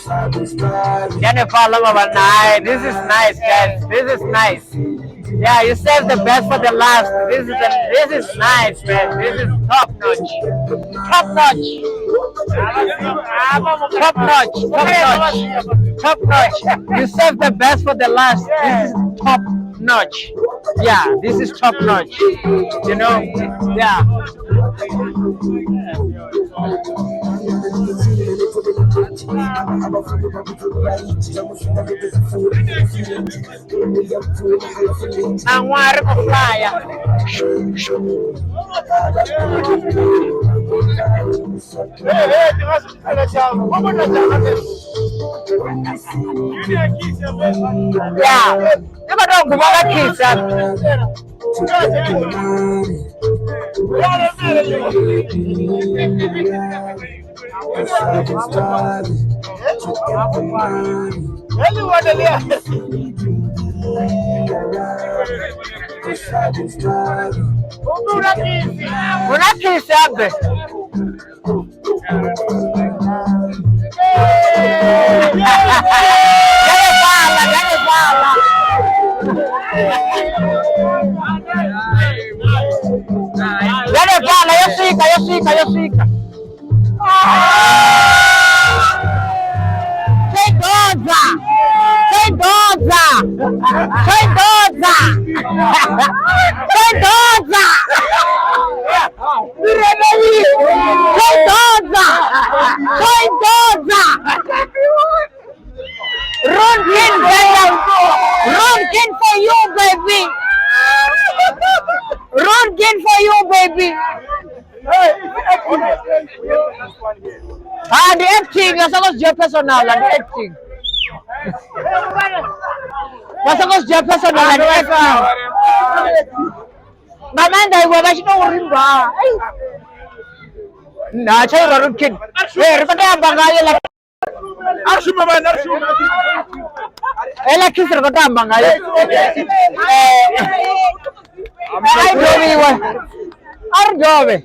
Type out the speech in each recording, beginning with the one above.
Ndi hanefhaḽa vha vha nae. This is nice guys. This is nice. Yeah, you save the best for the last. This is nice, man. This is top notch. Top notch. Top notch. Top notch. Top notch. You save the best for the last. This is top notch. Yeah, this is top notch. You know? Yeah. Ṋaṅwaha ri khou flya. Ya, i khou tou guma nga khisa. Hu na khisi habe. Ngiyabala, ngiyabala. Ngiyabala, yo swika, yo swika, yo swika. Sedoza! Sedoza! Sedoza! Sedoza! Sedoza! Sedoza! Runkin, baby! Runkin for you, baby! Runkin for you, baby! Ah, ndi acting, vha songo zwi dzhia personal, ndi acting. Vha songo zwi dzhia personal, ndi acting. Nga maanḓa iwe vha tshi tou ri mba. Na tsha ira Rudkin. Eh, ri khou tea amba ngayo la Ashume bana ashume. Ela kiss ri khou tea amba ngayo. Eh, ai dovhiwe. A ri dovhe.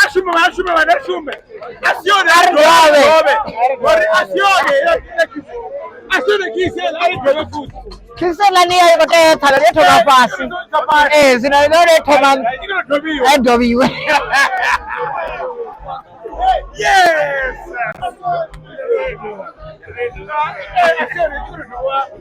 Ashume ashume bana ashume. Asione A ri dovhe. Ori asione. Asione kisi ari dove futhi. Kiss ḽani ya i khou tea thala yo thoma fhasi. Eh, zwino ino thoma Ino dobiwe. ai dovhiwe. Yes.